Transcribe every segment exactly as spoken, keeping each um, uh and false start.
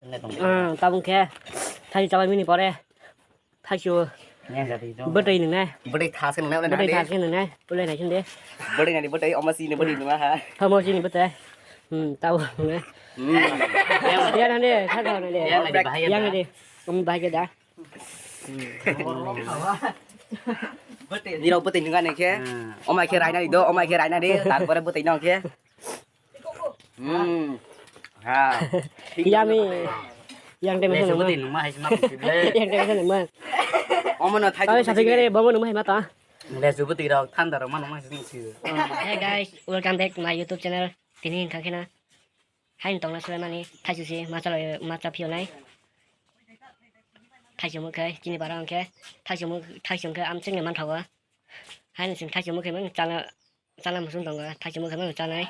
Ah, tabuk khe thaichu chabai mini pore thaichu bwtwi nwngnai. Bwtwi thaske nwngnai, bwtwi thaske nwngnai. Pulai nai sindi. Bwtwi nani bwtwi, omo chini bwtwi nwnga ha. Omo chini bwtwi. Hmm, tabuk nwngnai. Hmm. Ya nani, kha kha nani. Ya nani, bahai ya da. Yang nani. Um, bahai ya da. Nirok bwtwi nwngnai khe. Hmm. Omai khe raina di do, omai khe raina di. Tarpore bwtwi nong khe. Hmm. Ha. Yummy. Yang tei masa nangma. Nungma hai sima kusi ble. Yang tei masa nangma. Omo no thai. Kami saphi kare bomo nungma hai mata. Le subuti rok thanda rok ma nungma hai sima kusi. Hey guys, welcome back to my YouTube channel. Tini hingkha khena. Hai tongna sulaimani thaisu si macha loi macha phiyonai. Thaisu mukhai chini bara hingkhe thaisu mukh thaisu hingkhe amchwngni manthogo. Haino chwng thaichomwi khe mano chana, chana muchung tongo, thaichomwi khe mano chanai.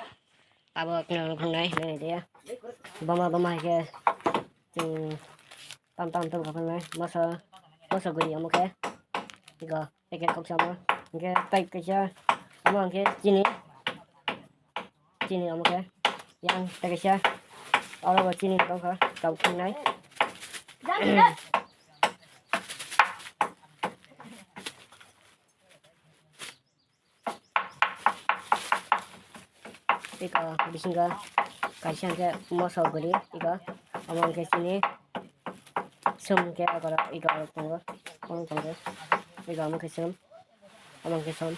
Abo khwnang khwngnai, nai de. Boma, boma hai khe chwng tam tam tam kha khwngnai. Moso, moso guri omo khe. Ego, packet kok samo. Hingkhe tai kaisa, omo hingkhe chini. Chini omo khe. Yang tai kaisa. Oro bo chini tongkha, kok khwngnai. Iko bisingo kaisa hingke moso guri, iko omo hingke chini sum hingke agoro iko tongo, omo tongo, iko omo hingke sum, omo hingke sum.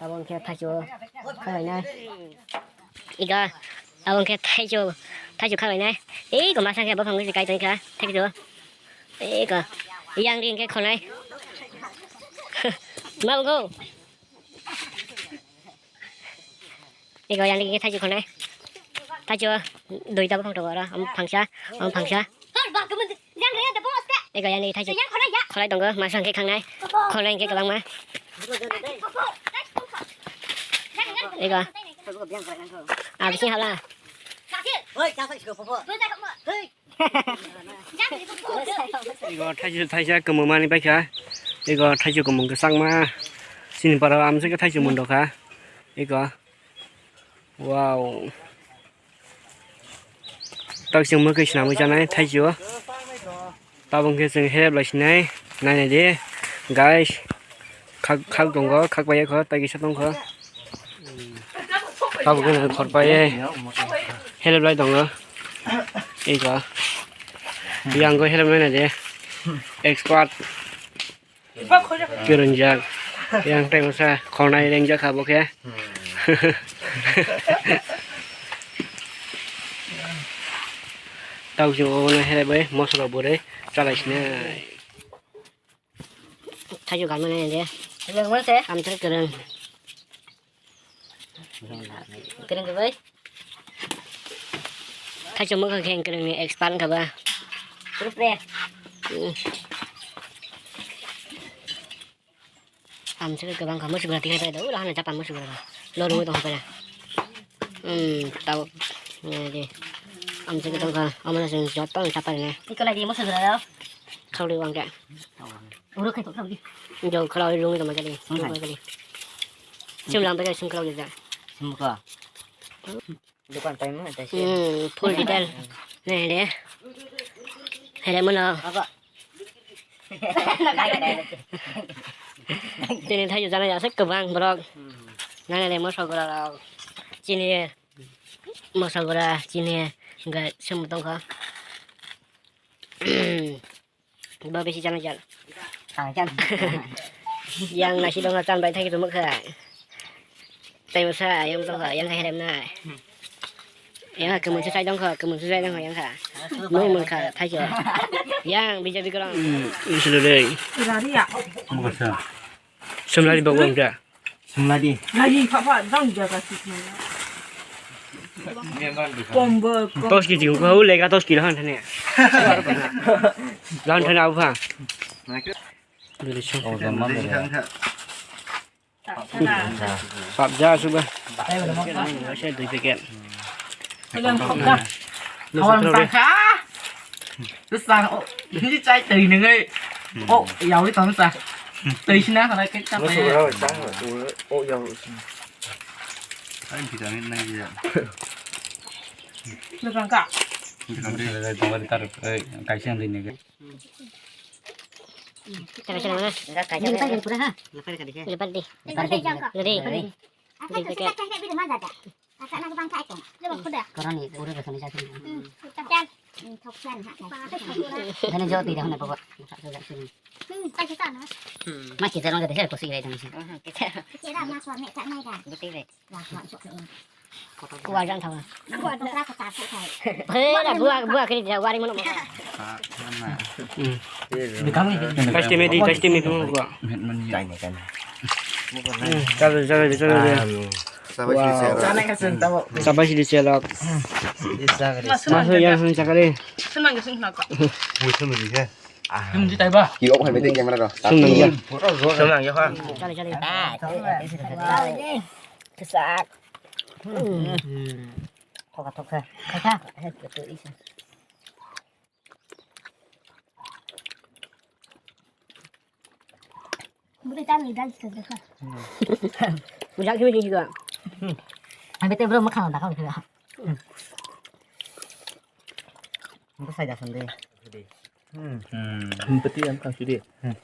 Abo hingke thaichu khabainai. Iko abo hingke thaichu, thaichu khabainai. Iko masa hingke bophang gori kai tongkha, thaichu. Iko yang ri hingke khonai. Ma bo go. Iko yang ri hingke thaichu khonai. Thaichu duita bophang tongo oro, omo phangsa, omo phangsa. Iko yang ri thaichu khonai tongo, masa hingke khangnai. Khonai hingke kwbangma. Iko. Ah, bising habla. Iko thaisa, thaisa kwmamani paikha. Iko thaichu kwmwng kwchangma. Chini para amswk khe thaichu mundokha. Iko. Wow. Tok chwng mwkhwi swnamwi chanai thaichu. Tabuk khe chwng helep lai sinai. Nainai di. Guys. Khak, khak tongo, khak bai kho, tai kisa tongkho. Tabuk khe khorpai helep lai tongo. Iko. Yang go helep lai nai de. Expert. Kwrwngjak. Yang tai masa khornai rengjak kha bo khe. Tabuk chwng obono helep bai moso rok bwrwi chalai sinai. Thaichu galma nai de. Thaichu galma se. Amtwrwk kwrwng. Kwrwng khe bai. Thaichu mokha khe kwrwng ni expert kha ba. Proof re. Hmm. Amtwrwk kwbang kha musu gra tikhai pai da. Ula hana chapa musu gra. Lo rung tong pai da. Hmm, tau. Nai de. Amtwrwk tong kha. Amana sing jot tong chapa ne. Iko lai di musu gra. Khawri wang khe. Uro khai tong kha. Jo khawri rung tong kha di. Sung khai. Sim lam pai khe sim khawri da. Sim kha. Dukan time mo, tai se. Hmm, full detail. Nai de. Hele mono. Apa? Chini thaichu jana ya se kwbang borok. Nai de moso gura rok. Chini moso gura, chini ga sum tongkha. Bo bisi chana chal. Chana chal. Yang nasi dong chan bai thagi tumuk kha. Tai masa yang dong kha, yang kha herem na. Yang kha kumun sai dong kha, kumun sai dong kha yang kha. Nung mun kha thagi. Yang bija bikrang. Hmm, isi lo dei. Rari ya. Mukasa. Sumlari bagwang da. Sumlari. Lagi papa dong jaga sih. Kombo. Tos ki jing ko lega tos ki han thane. Lan thane au pha. Dili sum. Oh, zaman. Pap ja suba. Saya dui packet. Kawan sangkha. Terus sang, oh, ini cai teri nengai. Oh, yawi tong sa. Teri sina kana kek sa. Oh, yawi. Ai vitamin nai ya. Terus sangkha. Kaisa wng di ni. Kaisa wng di. Lebar di. Lebar di. Lebar di. Lebar di. Koroni, uru rasa ni jati. Ini jauh tidak, mana bawa? Masih jarang ada saya kursi lain masih. Kuajan tawa. Hei, buah, buah kiri dia, waring mana? Kaste me di, kaste me pun gua. Chalo, chalo, chalo. Sabai sidi selok. Sabai sidi selok. Maso yang hang chakare. Senang ke senang kok. Musim ni ke. Tum di tai ba. Ki ok hai bete camera ro. Senang ya. Senang ya ha. Chale chale. Kesak. Thoka thoka. Thoka. Budi tani dance ka ka. Bujak simi sini ka. Ang bete bro makhang da ka ka. Ang sai da sande. Hmm. Hmm. Beti am ka sudi. Hmm.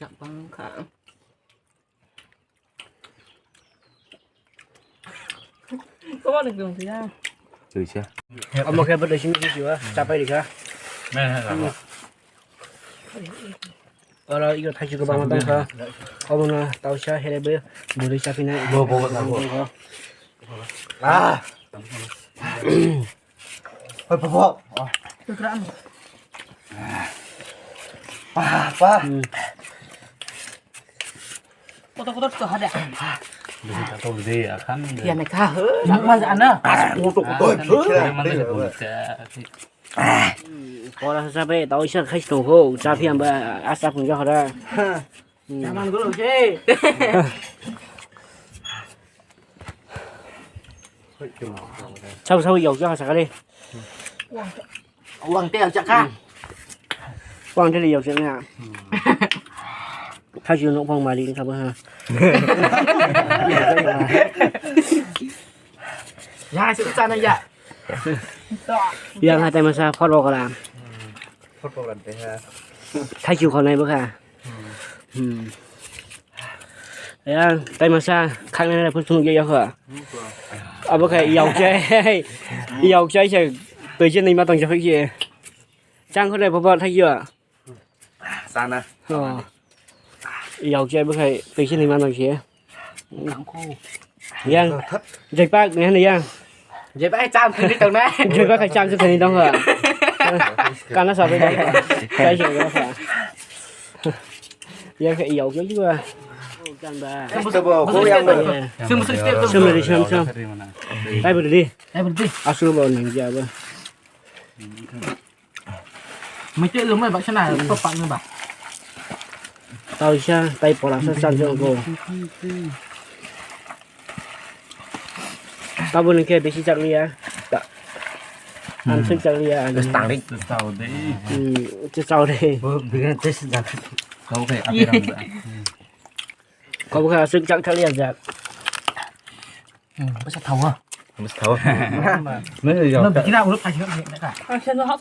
Yak bang ka. Kau ada belum sih ya? Tuisa. Amo khe bwdai simi sisi wa, chapai rikha. Oro iko thaisi kwbangma tongkha. Obono tausa herebe bwrwi chapinai. Bo, bo, bo, bo. Ah. Hoi, papa. Kwkra ano. Pa, pa. Hmm. Kotor kotor to hada. Bisa tak tahu deh, akan. Iya, naik kah? Mas ana. Kotor kotor. Kora sabe tau isa khais tong ho, cha phi amba asa phung ja hora. Jaman gulo se. Sabo sabo yau ja sakale. Wang te yau ja ka. Wang te yau ja na. Khaju nok bang mali ka ba ha. Ya se cha na ya. Yang hatai masa phor bokra. Phor bokra de ha. Thaichu khonai bokha. Hmm. Ya, tai masa khaknai na phun sung ya kha. Abo kha yau chai. Yau chai se. Tui je nai ma tong ja phai je. Chang khonai bobo thai yo. Sana. Oh. Yau chai bokha tui je nai ma tong je. Yang. Jaipak ni hana yang. Jaipak cham thani tong na. Jaipak kai cham thani tong ha. Kana sabai dai. Kai se ga sa. Yang kai yau ke juga. Kan ba. Sum sum step. Sum sum step. Sum dari sum sum. Tai beri. Tai beri. Asu ba nang ja ba. Mui tei lwmai baksa na, to paknwi ba. Tauisa, tai porasa chak jokgo. Taboni khe bisi chakliya. Ta-, hmm. Amswk chakliya. Tangri. Chao de. Hmm, chao de. Bo, bigyan test jak. Kau khe api ram da. Kau khe aswk chak thaliya jak. Hmm, bwsa thawa. Bwsa thawa. Nang ya. Nang bikira ulo phaji ka. Ang sen hak.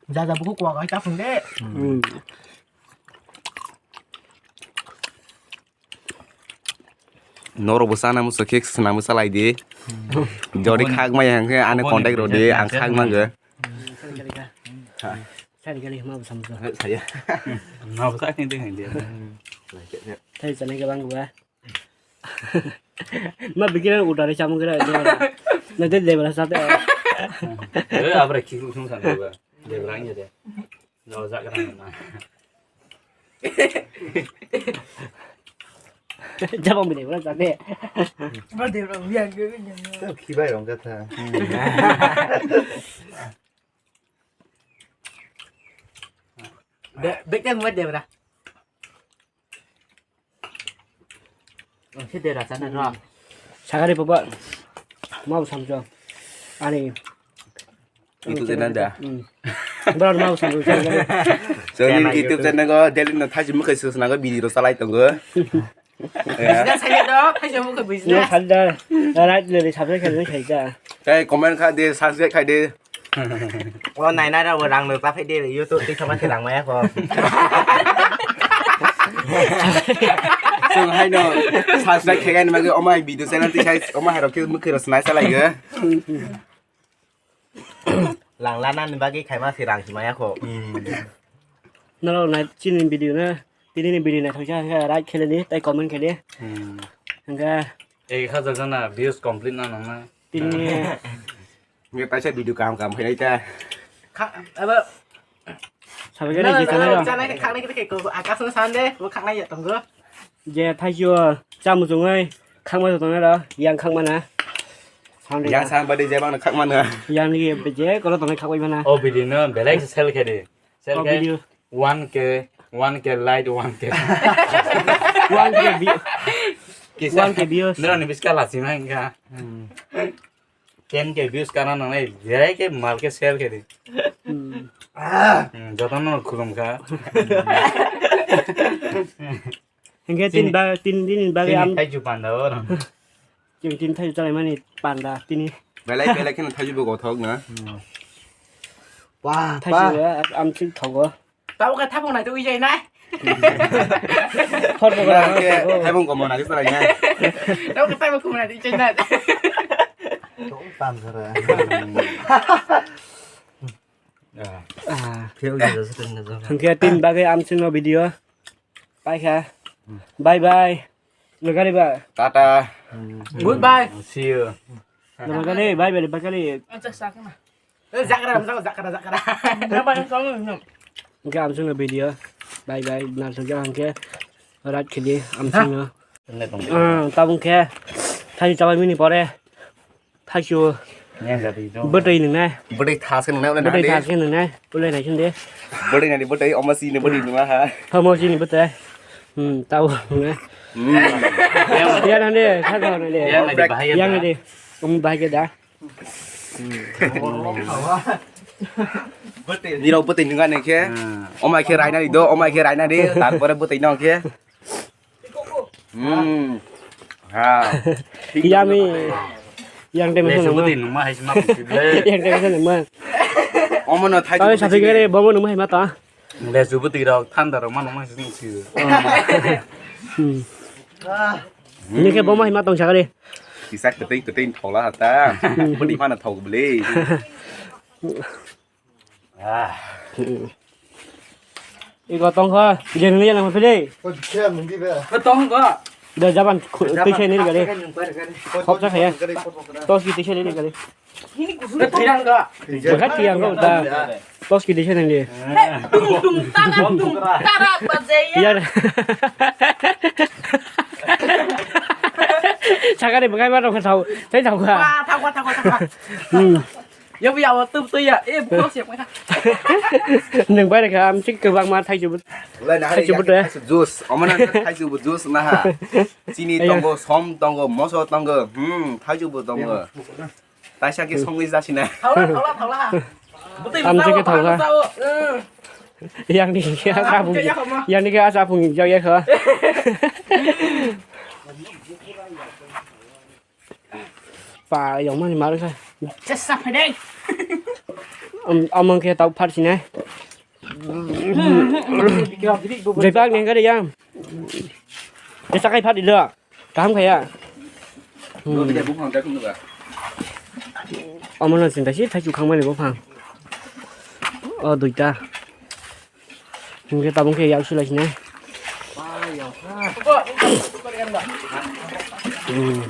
Ja ja buku kwa ka ta phung de. Hmm. Norok bwsa na musa khe sna musa lai di. Jodi khak mai hang khe ani contact ro di, ang khak ma ge. Sari kali ma bwsa musa. Saya. Ma bwsa ni de hang de. Thai chana ke bang ba. Ma bikira udah ada camu kira aja. Nanti dia berasa teh. Eh, apa rek kiku sung sana ba. Dia berani aja. Jauh zak kan mana. Jabang bini berasa teh. Berarti orang biar gue biar. Kibai orang kata. Be-, bek teh muat dia berah. Side rasa na no. Sagari baba. Mau samjo. Ani. Itu teh nanda. Hmm. Borok ma usung usung. So, nini YouTube channel o daily no thaisi mwkhai swswk nango video rok salai tongo. Business hai do, thaisi mwkhai business. Sadi da, right le le subscribe khai khai da. Tei comment kha de, subscribe khai de. O nainai rok rang no ta phai de, YouTube tei thoma se rang maya kho. Chwng hai no subscribe khai ani bagwi omo hai video channel tei khai omo hai rok khe mwkhai rok snai salai go. Lang lana ni bagwi khaima se rang se maya kho. Norok nai chini video na, tini ni video naithok kha, like khe di tei comment khe di. Hwnkhe ek hajar jana views complete na nang na. Tini. Nge taisa video kam kam khainai ta. Kha, abo. Sabai gani jisa na. Jana khe khaknai khe ko akas na sande, bo khaknai ya tongo. Je thaisio chamu chungwi khakma tongnai ro, yang khakma na. Yang sang bade je bang khakma na. Yang ni je kolo tongnai khakbai mana. O video no belai sel khe di. Sel khe. One K, one K like, one K. One K view. Kisa one K views. Nero ni biska lasi ma inga. Ten K views kana nangnai, jerai khe mal khe share khe di. Hmm, jotono khulum kha. Hingke tin ba, tin din bagwi am. Thaiju panda o. Chwng tin thaiju chalai mani panda tini. Belai belai kheno thaiju bo gothok na. Wah, thaiju wah. Am chwng thogo. Tabo khe thabung nai twi jai nai. Hor bo na, hor bo. Thabung komo nai twi jai nai. Tabo khe thabung komo nai twi jai nai. Tam sara. Ah. Pheo ya, jasa tengna jasa. Hingke tin bagwi amsino video. Paikha. Bye bye. Lugari ba. Tata. Goodbye. See you. Lugari, bye bye, bye bye. Acha sakna. Eh, zakra, zakra, zakra, zakra. Hingke amsino video. Bye bye. Nalthok jang hingke. Rat khili amsino. Ah, tabung khe. Thani chabai mini pore. Thaisu. Bwtwi nwngnai. Bwtwi thaske nwngnai, ulai nadi. Bwtwi thaske nwngnai, ulai nai sindi. Bwtwi nadi, bwtwi, omo sini bwtwi nungma ha. Omo sini bwtwi. Hmm, tau nwngnai. Hmm. Ya nang de, thak nang de. Ya nang de, bahai ya. Ya nang de. Um, bahai ke da. Nirok bwtwi nungani khe. Hmm. Omai khe raina di do, omai khe raina di, tarpore bwtwi nong khe. Hmm. Ha. Yummy. Yang temo nungma. Lesu bwtwi nungma hai sima bwtwi le. Yang temo nungma. Omo no thai. Kali sapi kare bomo nungma hai mata. Lesu bwtwi rok thanda rok ma nungma hai sima bwtwi. Hmm. Ini ke bomo hai matong sakare. Kisak keting keting thola hata. Bwtwi mana thok beli. Ah. Iko tongkha, je nungya nang philei. Ko dikhe nungdi be. Ko tongkha. Da jaban twi se ni gari. Khop sa khaya. Tos ki twi se ni gari. Ko thirang ga. Bagat ki ang da. Tos ki twi se ni. Tung tung tara tung tara baje ya. Yar. Sakari bagai ma rok thau. Thai thau kha. Thau kha, thau kha, thau kha. Hmm. Yabu yabu tup tu ya, eh, bukro siap kha. Nung bai kha, am sik kwbang ma thaisu. Thaisu bwtwi. Thaisu juice, omo na thaisu juice na ha. Chini tongo, som tongo, moso tongo, hmm, thaisu bo tongo. Taisa ke songwi jasina. Thaula, thaula, thaula. Am sik ke thaula. Yang ni ke asa phung, yang ni ke asa phung jak ya kha. Pa yong mani mar kha. Chesa phai dai. Am, amang khe tau phar sinai. Jai pak neng kare yang. Chesa kai phar dilo. Kaham khaya. Omo no sinta si thaichu khang mani bo phang. O duita. Hingke tabung khe yak sulai sini. Hmm.